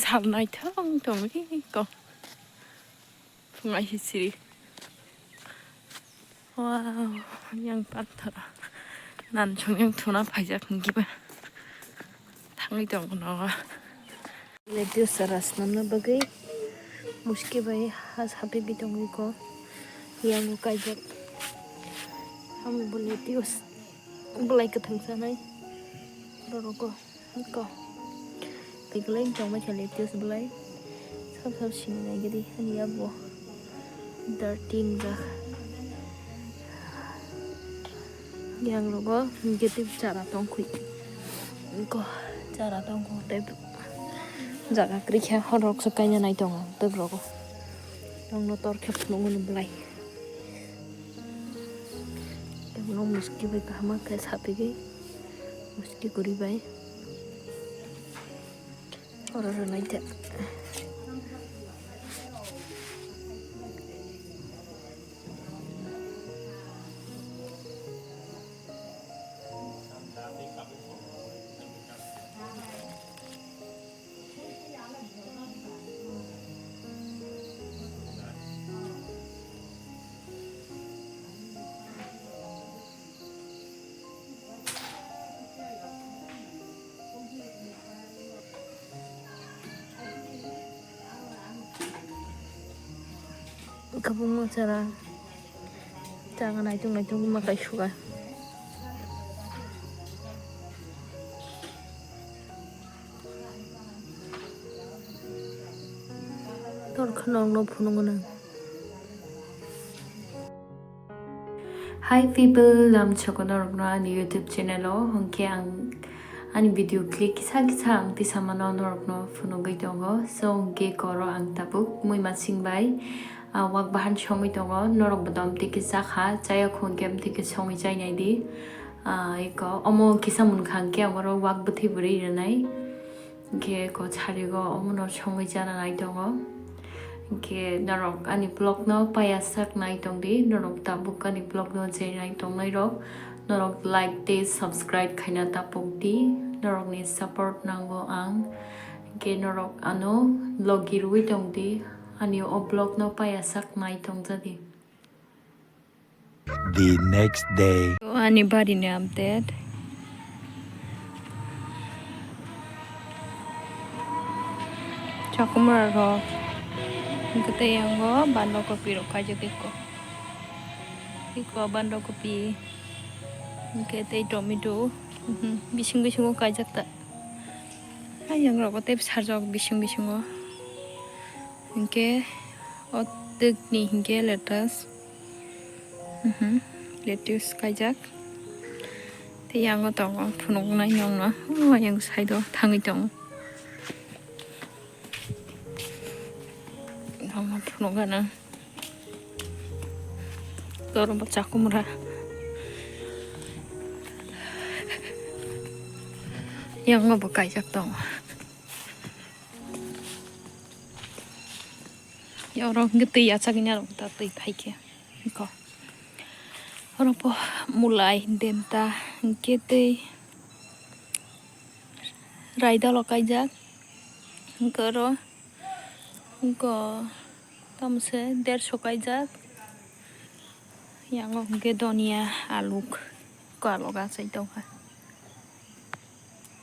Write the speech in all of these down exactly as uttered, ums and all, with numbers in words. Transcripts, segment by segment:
Thal naithok tongwi ko. Phungai hisiri. Wow, yang pathor. Nan song yang thuna phaijak hwnkiba. Thangwi tongo nogo. Lettuce chara swnamna bagwi muski bai ha sapi bi tongwi ko. Yang bo kaijak. Amo bo lettuce. Belai kwthang sanai. Borok ko. Ko. Tei belai chongma khe lettuce belai. Sab sab sini nai gidi. Ani abo. Dirty wngjak. Yang rogo hwnkhe tei chara tongkhui. Ko. Chara tongkhu tei jaga kwrwi khe horrok se kaina nai tongo tei rogo. Nokno tor khe phunukgo belai. Tei uno muski bai kaham khe sapigwi. Muski kwrwi bai. Oro rwlaide. Kabung ma chara. Changa naitung naitung ma kai suga. Tor kheno ang no phunukgo nang. Hi people, lam choko norokno ani YouTube channel o, hwnkhe ang ani video clip kisa kisa ang tisa mano norokno phunugwi tongo. So hwnkhe koro ang tabuk mui masing bai, ah, wak bahan songwi tongo, norok bodom tiki chakha, chaya khun kem tiki songwi chainai di. Ah, iko omo kisa munkha hwnkhe ang oro wak bwthwi bwrwi rwnai. Hwnkhe ko sarigo omono songwi chana nai tongo. Hwnkhe norok ani vlog no paya sak nai tong di, norok tabuk ani vlog no je nai tongnai rok, norok like tei subscribe khaina tapok di, norok ni support nango ang. Hwnkhe norok ano logi rwui tong di, ani o vlog no paya sak nai tong ja di. The next day. Ani bari ni update. Chakumra rok. Hwnkhe tei yango bando kopi rok kaijak eko. Eko bando kopi. Hwnkhe tei tomato. Mhm. Bising bisingo kaijak ta. Ayang rogo tei sarjak bising bisingo. Hwnkhe o twkni hwnkhe lettuce. Mhm, lettuce kaijak. Tei yango tongo phunuknai nokno. O ayang side o thangwi tongo. Nokno phunukgana. Toro bo chakumra. Yango bo kaijak tongo. Oro hwnkhe twi achagwi narwkha twi phaikhe. Iko. Oro po mulai denta hwnkhe tei raidalo kaijak. Hwnkhe oro iko tamose derso kaijak. Yango hwnkhe donia aluk. Iko alok achai tongkha.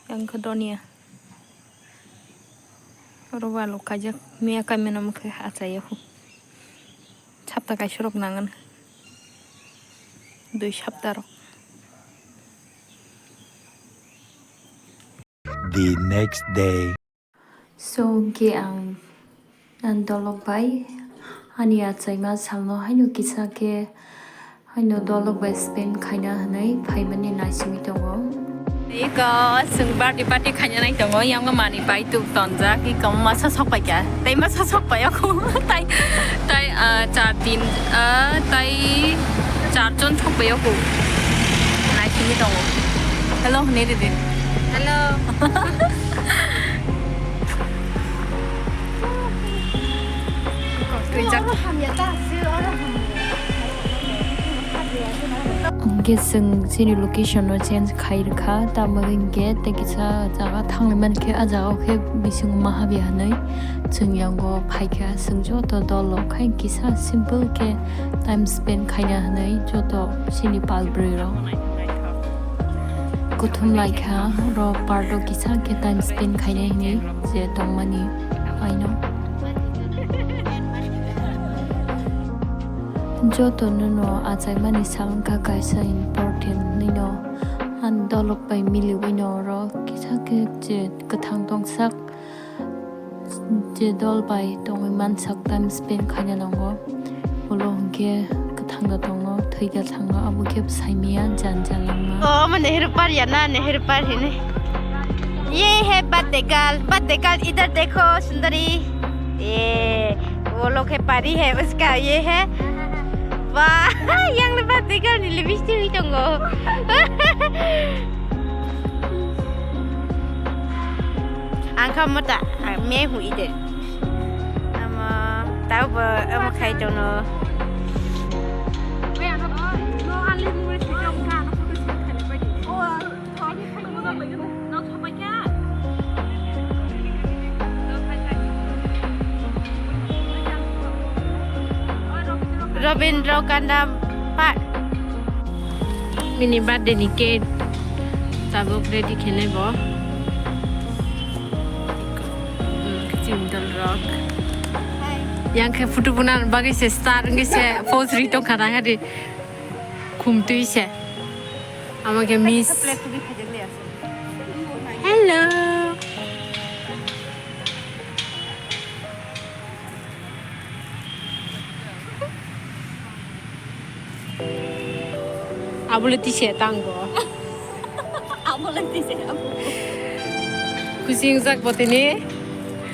Yang khe donia. Oro bo alok kaijak miya kaimano mokhe achai ya khu. Sapta kaisa rok nangan. Dui sapta rok. The next day. So hwnkhe ang Ang dolok bai ani achaima salno haino kisa khe haino dolok bai spend khaina hwnwi phaimani naisingwi tongo. Iko chwng party party khaina nai tongo, yango manwi bai tuk tonjak, iko masa sok pai kha, tei masa sok pai o khu, tai, tai, ah, char tin, ah, tai char jon sok pai o khu. Naisingwi tongo. Hello hwnwi ridi. Hello. Twijak. Ang Khe chwng chini location no change khai rwkha, tamo hwnkhe tei kisa jaga thangwi mankhe, a jaga o khe bising ma habya hinwi chwng yango phaikha. Chwng joto dol rok khai kisa simple khe time spend khaina hinwi joto chini pal bwrwi rok kuthum laikha, ro park o kisa khe time spend khaina hinwi je tongmani aino. Joto no no achaimani sa wngkha kaisa important hinwi no, ani dolok bai miliwi no oro kisa khe je kwthang tongsak, je dol bai tongwi mansak, time spend khaina nango. Ulo hwnkhe kwthang da tongo, thwi da thango, abo khe bwsai miya jan jan langma. Oh, ama Nehru Park ya na, Nehru Park hini. Ye hai birthday girl, birthday girl, idhar dekho, sundari. Ye, wo log hai pari hai, uska ye hai. Wah, yang le birthday girl ni lipstick hui tongo. Ang kha mota, ang me hui de. Ama, tao bo, ama khai tono. Rabindra Kanda Park. Mini birthday ni cake tabuk ready khenai bo. Hmm, kiching dol rok. Yang khe photo bunan bagwi se star wngwi se pose ri tongkha na hadi. Khum twi se. Ama khe miss. Hello. Abole tise tango. Abole tise abo. Kuching jak botini.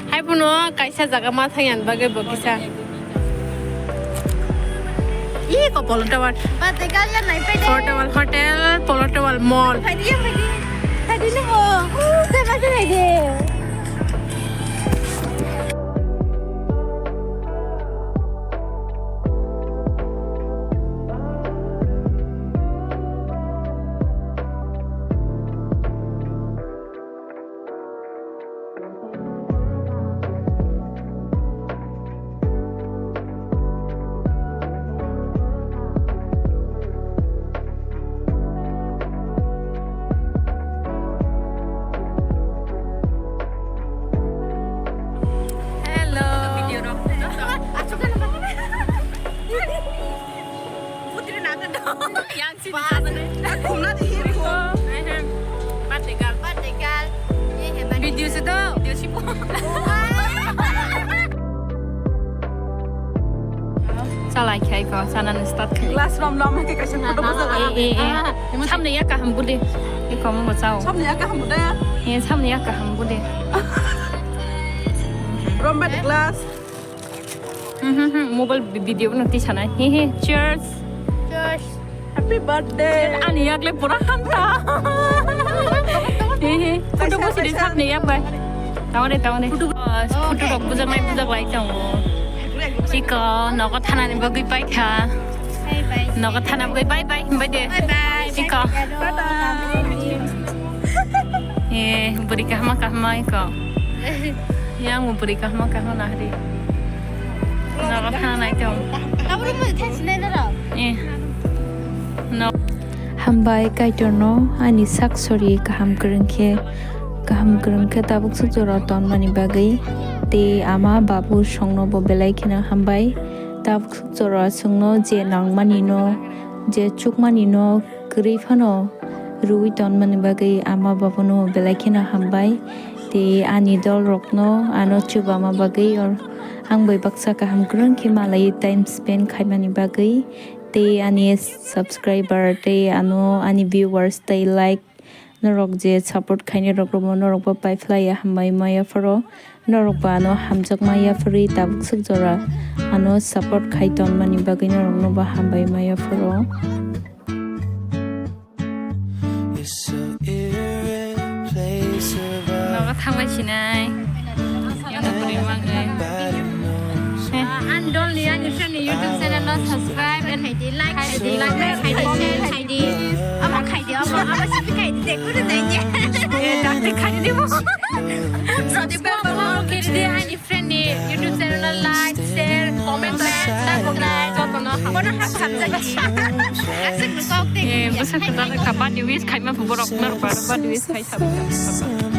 Hai bono kaisa jaga ma thang yan bagwi bo kisa. Ih, ko Polo Tower. Ba, te kal yan nai pe de. Polo Tower Hotel, Polo Tower Mall. Phai di, phai di. Phai di nung o. Uh, te ba te phai di. Hello. Video rok. Asuk kan apa? Putri nangkon dong. Yang sini sana. Khumna di hir ko. Birthday girl. Birthday girl. Ye hai birthday. Video se do. Video si po. Chalai khai ko, chanani start khai. Glass rom lom hai ke kaisa photo bojak lai. Eh, eh, eh. Samni ya kaham budi. Iko mo chao. Samni ya kaham budi. Eh, samni ya kaham budi. Rom bad glass. Hmm, hmm, hmm. Mobile vi-, video no tisanai. He, he. Cheers. Cheers. Happy birthday. Ani yak le pura hanta. He, he. Photo bosi de sab ne yak bai. Tawang de, tawang de. Photo, photo rok bujak nai, bujak lai tongo. Chiko, nogo thana ni bagwi pai kha. Bye bye. Nogo thana bagwi bye bye. Bye de. Bye bye. Chiko. Bye bye. Eh, buri kahma kahma iko. Yang mo buri kahma kahma nahri. Nogo thana nai tong. Abro mo thai sinai na ro. Eh. No. Hambai Kaitorno ani sak sori kaham kwrwng khe, kaham kwrwng khe tabuk suk jora tonmani bagwi. Tei ama babu songno bo belai kheno hambai. Tabuk suk jora chwngno je nangmani no, je chukmani no kwrwi phano rwui tonmani bagwi ama babuno belai kheno hambai. Tei ani dol rokno ano chubama bagwi or ang bai baksa kaham kwrwng khe malai time spend khaimani bagwi. Tei ani subscriber tei ano ani viewers tei like norok je support khainai rok romo norok bo pai phlai ya, hambai ma yapharo norok bo ano hamjakma yapharwi tabuk suk jora ano support khai tonmani bagwi norok no bo hambai ma yapharo. Nogo thangbai sinai. Yang no kwrwi mangai. Ang dol ni, ani friend ni YouTube channel no subscribe and like, like, like, share, like. Abo simi khai de, kuru nai je. Eh, dakte khai de bo. Subscribe bo kiri de, ani friend ni YouTube channel like, share, comment, subscribe, joto no. Kono hap samjak. Asik nukok de. Eh, bwswk kwtal kha, birthday wish khaima borok no, borok birthday wish khai sabi.